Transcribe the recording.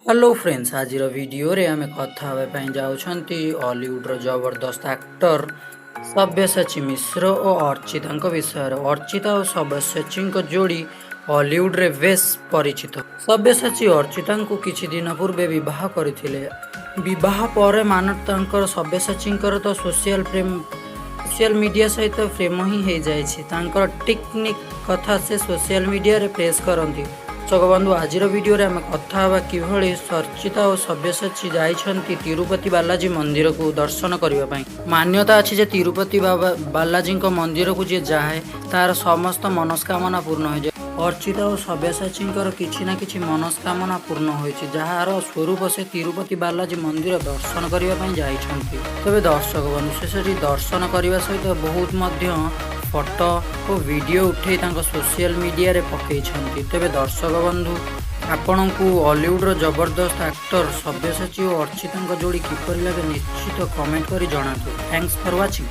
Hello friends, ଆଜିର ଭିଡ଼ିଓରେ ଆମେ କଥା ହେବା ପାଇଁ ଯାଉଛନ୍ତି ଅଲିଉଡ଼ର ଜବରଦସ୍ତ ଆକ୍ଟର ସବ୍ୟସାଚୀ ମିଶ୍ର ଓ ଅର୍ଚ୍ଚିତାଙ୍କ ବିଷୟରେ। ଅର୍ଚ୍ଚିତା ଓ ସବ୍ୟସାଚୀଙ୍କ ଯୋଡ଼ି ଅଲିଉଡ଼ରେ ବେଶ୍ ପରିଚିତ। ସବ୍ୟସାଚୀ ଅର୍ଚ୍ଚିତାଙ୍କୁ କିଛି ଦିନ ପୂର୍ବେ ବିବାହ କରିଥିଲେ। ବିବାହ ପରେ ମାନ ତାଙ୍କର ସବ୍ୟସାଚୀଙ୍କର ତ ସୋସିଆଲ ମିଡ଼ିଆ ସହିତ ପ୍ରେମ ହିଁ ହେଇଯାଇଛି। ତାଙ୍କର ଟିକ୍ନିକ୍ କଥା ସେ ସୋସିଆଲ ମିଡ଼ିଆରେ ପେଶ କରନ୍ତି। ଦର୍ଶକ ବନ୍ଧୁ, ଆଜିର ଭିଡ଼ିଓରେ ଆମେ କଥା ହେବା କିଭଳି ଅର୍ଚ୍ଚିତା ଓ ସବ୍ୟସାଚୀ ଯାଇଛନ୍ତି ତିରୁପତି ବାଲାଜୀ ମନ୍ଦିରକୁ ଦର୍ଶନ କରିବା ପାଇଁ। ମାନ୍ୟତା ଅଛି ଯେ ତିରୁପତି ବାବା ବାଲାଜୀଙ୍କ ମନ୍ଦିରକୁ ଯିଏ ଯାଏ, ତାର ସମସ୍ତ ମନସ୍କାମନା ପୂର୍ଣ୍ଣ ହୋଇଯାଏ। ଅର୍ଚ୍ଚିତା ଓ ସବ୍ୟସାଚୀଙ୍କର କିଛି ନା କିଛି ମନସ୍କାମନା ପୂର୍ଣ୍ଣ ହୋଇଛି, ଯାହାର ସ୍ୱରୂପ ସେ ତିରୁପତି ବାଲାଜୀ ମନ୍ଦିର ଦର୍ଶନ କରିବା ପାଇଁ ଯାଇଛନ୍ତି। ତେବେ ଦର୍ଶକ ବନ୍ଧୁ, ସେ ସେଠି ଦର୍ଶନ କରିବା ସହିତ ବହୁତ ମଧ୍ୟ ଫଟୋ ଓ ଭିଡ଼ିଓ ଉଠେଇ ତାଙ୍କ ସୋସିଆଲ ମିଡ଼ିଆରେ ପକେଇଛନ୍ତି। ତେବେ ଦର୍ଶକ ବନ୍ଧୁ, ଆପଣଙ୍କୁ ଅଲିଉଡ଼ର ଜବରଦସ୍ତ ଆକ୍ଟର ସବ୍ୟସାଚୀ ଓ ଅର୍ଚ୍ଚିତାଙ୍କ ଯୋଡ଼ି କିପରି ଲାଗେ, ନିଶ୍ଚିତ କମେଣ୍ଟ କରି ଜଣାନ୍ତୁ। Thanks for watching.